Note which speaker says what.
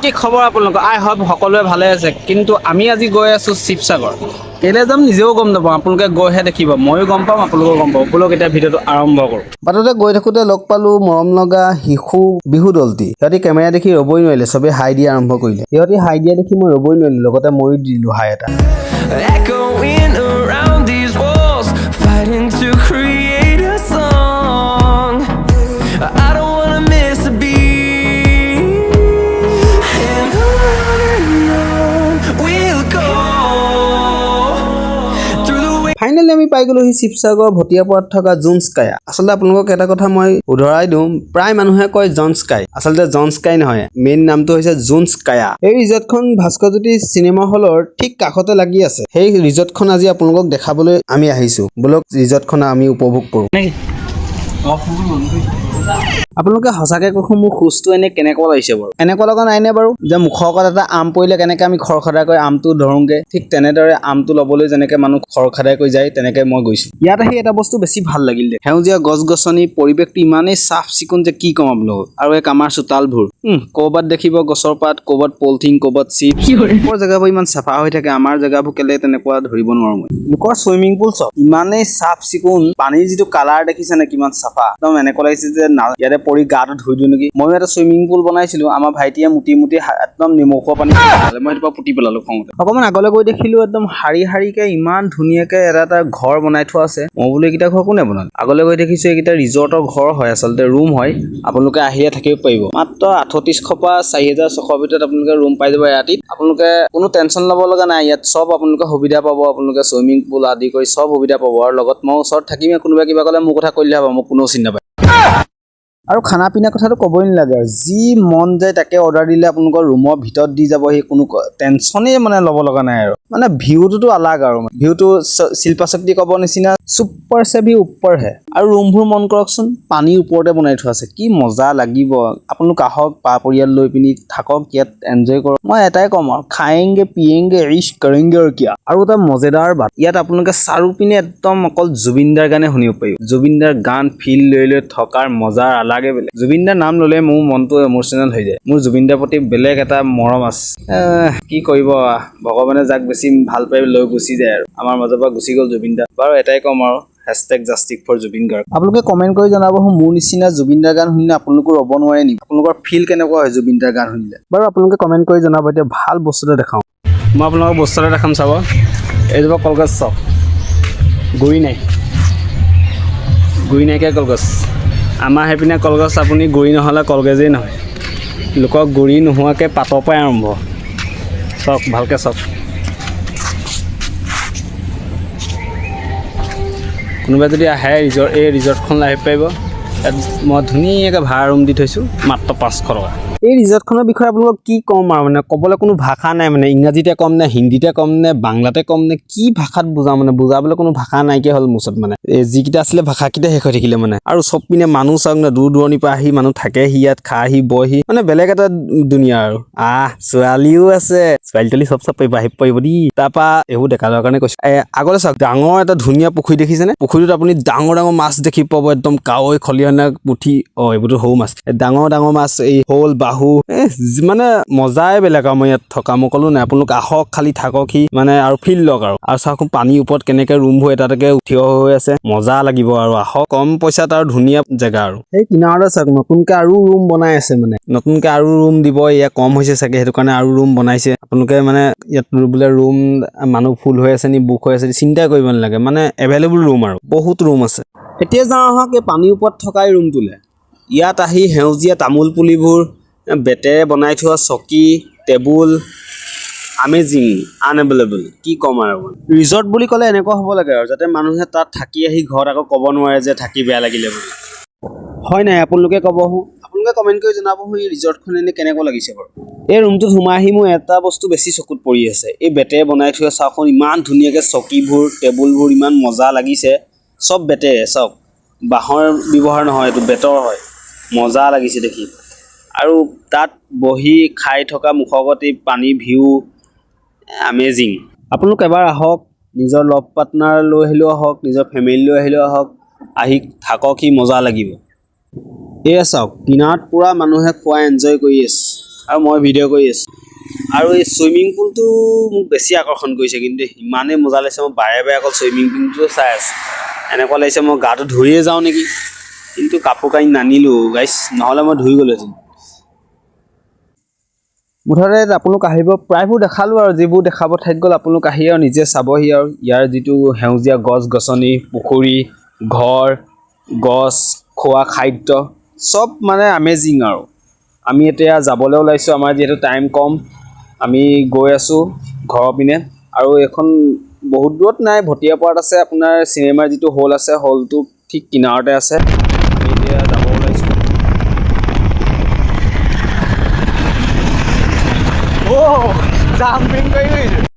Speaker 1: কি খবৰ আপোনালোকৰ? আই হোপ সকলোৱে ভালে আছে। কিন্তু আমি আজি গৈ আছোঁ শিৱসাগৰ। কেলৈ যাম নিজেও গম নাপাওঁ, আপোনালোকে গৈহে দেখিব। ময়ো গম পাম, আপোনালোকেও গম পাব। ব'লক, এতিয়া ভিডিঅ'টো আৰম্ভ কৰোঁ।
Speaker 2: বাটতে গৈ থাকোঁতে লগ পালোঁ মৰম লগা শিশু বিহু দলটি। সিহঁতি কেমেৰা দেখি ৰ'বই নোৱাৰিলে, চবেই হাই দিয়া আৰম্ভ কৰিলে। সিহঁতি হাই দিয়া দেখি মই ৰ'বই নোৱাৰিলোঁ, লগতে ময়ো দি দিলোঁ হাই এটা।
Speaker 3: Echoing around these walls, fighting to create a song. I don't wanna miss a beat. And on we'll go through the
Speaker 2: finally আমি পাই গ'লোহি শিৱসাগৰ ভটিয়াপাৰাত থকা জোন স্কাই। আচলতে আপোনালোকক এটা কথা মই শুধৰাই দিওঁ, প্ৰায় মানুহে কয় জন স্কাই, আচলতে জন স্কাই নহয়, মেইন নামটো হৈছে জোন স্কায়া। এই ৰিজৰ্টখন ভাস্কৰজ্যোতি চিনেমা হলৰ ঠিক কাষতে লাগি আছে। সেই ৰিজৰ্টখন আজি আপোনালোকক দেখাবলৈ আমি আহিছোঁ। ব'লক, ৰিজৰ্টখন আমি উপভোগ কৰোঁ।
Speaker 1: নেকি?
Speaker 2: আপোনালোকে সঁচাকে কৈছোঁ, মোৰ খোজটো এনেই কেনেকুৱা লাগিছে বাৰু? এনেকুৱা লগা নাইনে বাৰু যে মুখৰ আগত এটা আম পৰিলে কেনেকৈ আমি খৰখেদাকৈ আমটো ধৰোঁগৈ, ঠিক তেনেদৰে আমটো ল'বলৈ যেনেকৈ মানুহ খৰখেদাকৈ যায়, তেনেকৈ মই গৈছোঁ। ইয়াত আহি এটা বস্তু বেছি ভাল লাগিল দেই, সেউজীয়া গছ গছনি, পৰিৱেশটো ইমানেই চাফ চিকুণ যে কি ক'ম আপোনালোকক। আৰু এই আমাৰ চোতালবোৰ, ক'ৰবাত দেখিব গছৰ পাত, ক'ৰবাত পলিথিন, ক'ৰবাত চিপছ। লোকৰ জেগাবোৰ ইমান চাফা হৈ থাকে, আমাৰ জেগাবোৰ কেলে তেনেকুৱা ধৰিব নোৱাৰো মই। লোকৰ চুইমিং পুল চব ইমানেই চাফ চিকুণ, পানীৰ যিটো কালাৰ দেখিছেনে, কিমান চাফা, একদম এনেকুৱা লাগিছে যে ইয়াতে পৰি গাটো ধুই দিওঁ নেকি। ময়ো এটা চুইমিং পুল বনাইছিলো, আমাৰ ভাইটিয়ে মুতি মুতি একদম নিমখৰ পানী পেলালে, মই সেইটো পৰা পুতি পেলালো খঙতে। অকণমান আগলৈ গৈ দেখিলো একদম শাৰী শাৰীকে ইমান ধুনীয়াকে এটা এটা ঘৰ বনাই থোৱা আছে। মই বোলো এইকেইটা ঘৰ কোনে বনালে? আগলৈ গৈ দেখিছো এইকেইটা ৰিজৰ্টৰ ঘৰ হয়, আচলতে ৰুম হয়। আপোনালোকে আহিয়ে থাকিব পাৰিব। মাত্ৰ 3800 পৰা 4600 ভিতৰত আপোনালোকে ৰুম পাই যাব এৰাতিত। আপোনালোকে কোনো টেনশ্যন ল'ব লগা নাই, ইয়াত চব আপোনালোকে সুবিধা পাব। আপোনালোকে চুইমিং পুল আদি কৰি চব সুবিধা পাব। আৰু লগত মই ওচৰত থাকিমেই, কোনোবাই কিবা ক'লে মোৰ কথা কৈ দিলে হ'ব, মোক কোনেও চিনি নাপায়। আৰু খানা পিনা কথাটো ক'বই নালাগে আৰু, যি মন যায় তাকে অৰ্ডাৰ দিলে আপোনালোকৰ ৰুমৰ ভিতৰত দি যাবহি, কোনো টেনশ্যনেই মানে ল'ব লগা নাই। আৰু মানে ভিউটোতো আলাগ আৰু ভিউটো শিল্পা শক্তি ক'ব নিচিনা "सुपर से भी ऊपर है"। আৰু ৰুমবোৰ মন কৰকচোন, পানীৰ ওপৰতে বনাই থোৱা আছে, কি মজা লাগিব। আপোনালোক আহক, পা পৰিয়াল লৈ পিনি থাকক ইয়াত, এনজয় কৰক। মই এটাই ক'ম আৰু, खाएंगे पिएंगे ऐश करेंगे और क्या। আৰু এটা मज़ेदार बात, ইয়াত আপোনালোকে চাৰিওপিনে একদম অকল জুবিনদাৰ গানে শুনিব পাৰিব। জুবিনদাৰ গান ফিল লৈ লৈ থকাৰ মজাৰ আলাগে বেলেগ। জুবিনদাৰ নাম ল'লে মোৰ মনটো ইম'চনেল হৈ যায়। মোৰ জুবিনদাৰ প্ৰতি বেলেগ এটা মৰম আছে। কি কৰিব, ভগৱানে যাক বেছি ভাল পাই লৈ গুচি যায় আৰু আমাৰ মাজৰ পৰা গুচি গ'ল জুবিনদা। বাৰু এটাই ক'ম আৰু, #JusticeForZubeen Garg। আপোনালোকে কমেণ্ট কৰি জনাব, মোৰ নিচিনা জুবিনদাৰ গান শুনিলে আপোনালোকো ৰ'ব নোৱাৰে নেকি? আপোনালোকৰ ফিল কেনেকুৱা হয় জুবিনদাৰ গান শুনিলে? বাৰু আপোনালোকে কমেণ্ট কৰি জনাব। এতিয়া ভাল বস্তু এটা দেখাওঁ।
Speaker 1: মই আপোনালোকক বস্তু এটা দেখাম, চাব। এইজোপা কলগছ চাওক, গুৰি নাই, গুৰি নাইকিয়া কলগছ। আমাৰ সেইপিনে কলগছ আপুনি গুৰি নহ'লে কলগছেই নহয়। লোকৰ গুৰি নোহোৱাকৈ পাতৰ পৰাই আৰম্ভ। চাওক, ভালকৈ চাওক। কোনোবাই যদি আহে ৰিজৰ্ট, এই ৰিজৰ্টখনলৈ আহিব পাৰিব। ইয়াত মই ধুনীয়াকৈ ভাড়া ৰুম দি থৈছোঁ মাত্ৰ 500 টকা।
Speaker 2: এই ৰিজৰ্টখনৰ বিষয়ে আপোনালোকক কি ক'ম আৰু, মানে ক'বলৈ কোনো ভাষা নাই। মানে ইংৰাজীতে ক'ম নে হিন্দীতে ক'ম নে বাংলাতে ক'ম নে কি ভাষাত বুজাম, মানে বুজাবলৈ কোনো ভাষা নাইকিয়া হ'ল মোৰ ওচৰত। মানে এই যিকেইটা আছিলে ভাষাকেইটা শেষ হৈ থাকিলে মানে। আৰু চব পিনে মানুহ চাওক না, দূৰ দূৰণিৰ পৰা আহি মানুহ থাকেহি ইয়াত, খাহি বয়হি, মানে বেলেগ এটা দুনিয়া আৰু। আহ, ছোৱালীও আছে, ছোৱালী তোৱালী চব চব পাৰিব, আহিব পাৰিব দেই। তাৰপৰা এইবোৰ ডেকা ল'ৰাৰ কাৰণে কৈছোঁ। আগতে চাওক, ডাঙৰ এটা ধুনীয়া পুখুৰী দেখিছেনে? পুখুৰীটোত আপুনি ডাঙৰ ডাঙৰ মাছ দেখি পাব, একদম কাৱৈ, খলিহনা, পুঠি, অ এইবোৰতো সৰু মাছ, এই ডাঙৰ ডাঙৰ মাছ, এই শ'ল, বাহু, এ মানে মজাই বেলেগ। আৰু মই ইয়াত থকা, মই ক'লো নাই, আপোনালোক আহক, খালি থাককহি মানে আৰু ফিল লওক। আৰু আৰু চাওক, পানীৰ ওপৰত কেনেকে ৰুমবোৰ এটা এটাকে থিয় হৈ আছে, মজা লাগিব। আৰু আহক, কম পইচাত আৰু ধুনীয়া জেগা। আৰু সেই কিনাৰতে চাওক, নতুনকে আৰু ৰুম বনাই আছে, মানে নতুনকে আৰু ৰুম দিব, এয়া কম হৈছে চাগে, সেইটো কাৰণে আৰু ৰুম বনাইছে। আপোনালোকে মানে ইয়াত বোলে ৰুম মানুহ ফুল হৈ আছে নি, বুক হৈ আছে নি, চিন্তা কৰিব নালাগে, মানে এভেইলেবল ৰুম আৰু বহুত ৰুম আছে। এতিয়া যাওঁ আহক এই পানীৰ ওপৰত থকা এই ৰুমটোলৈ। ইয়াত আহি সেউজীয়া তামোল পুলিবোৰ, বেতেৰে বনাই থোৱা চকী টেবুল, আমেজিং, আনএভেইলেবল, কি ক'ম আৰু। ৰিজৰ্ট বুলি ক'লে এনেকুৱা হ'ব লাগে আৰু, যাতে মানুহে তাত থাকি আহি ঘৰত আকৌ ক'ব নোৱাৰে যে থাকি বেয়া লাগিলে বুলি। হয় নাই আপোনালোকে ক'বহো, আপোনালোকে কমেণ্ট কৰি জনাবহো, এই ৰিজৰ্টখন এনেই কেনেকুৱা লাগিছে বাৰু। এই ৰুমটোত সোমাই আহি মোৰ এটা বস্তু বেছি চকুত পৰি আছে, এই বেতেৰে বনাই থোৱা চাওকচোন, ইমান ধুনীয়াকৈ চকীবোৰ টেবুলবোৰ ইমান মজা লাগিছে। চব বেতেৰে চাওক, বাঁহৰ ব্যৱহাৰ নহয়, এইটো বেতৰ হয়। মজা লাগিছে দেখি। আৰু তাত বহি খাই থকা মুখৰ আগত এই পানীৰ ভিউ, আমেজিং। আপোনালোক এবাৰ আহক, নিজৰ লভ পাৰ্টনাৰ লৈ আহিলেও আহক, নিজৰ ফেমিলি লৈ আহিলেও আহক, আহি থাককহি, মজা লাগিব। এয়া চাওক, কিনাৰত পূৰা মানুহে খোৱা এনজয় কৰি আছে। আৰু মই ভিডিঅ' কৰি আছোঁ। আৰু এই চুইমিং পুলটো মোক বেছি আকৰ্ষণ কৰিছে কিন্তু দেই। ইমানেই মজা লাগিছে, মই বাৰে বাৰে অকল চুইমিং পুলটো চাই আছোঁ। এনেকুৱা লাগিছে মই গাটো ধুইয়ে যাওঁ নেকি, কিন্তু কাপোৰ কানি নানিলোঁ গাইছ, নহ'লে মই ধুই গ'লোহেঁতেন। মুঠতে আপোনালোক আহিব, প্ৰায়বোৰ দেখালোঁ আৰু যিবোৰ দেখাব থাকি গ'ল, আপোনালোক আহি আৰু নিজে চাবহি। আৰু ইয়াৰ যিটো সেউজীয়া গছ গছনি, পুখুৰী, ঘৰ, গছ, খোৱা খাদ্য চব মানে আমেজিং। আৰু আমি এতিয়া যাবলৈ ওলাইছোঁ, আমাৰ যিহেতু টাইম কম, আমি গৈ আছোঁ ঘৰৰ পিনে। আৰু এইখন বহুত দূৰত নাই, ভটিয়াপাৰাত আছে। আপোনাৰ চিনেমাৰ যিটো হল আছে, হলটো ঠিক কিনাৰতে আছে। আমি এতিয়া যাব ওলাইছোঁ।
Speaker 1: জাম্পিং কৰি গৈছে।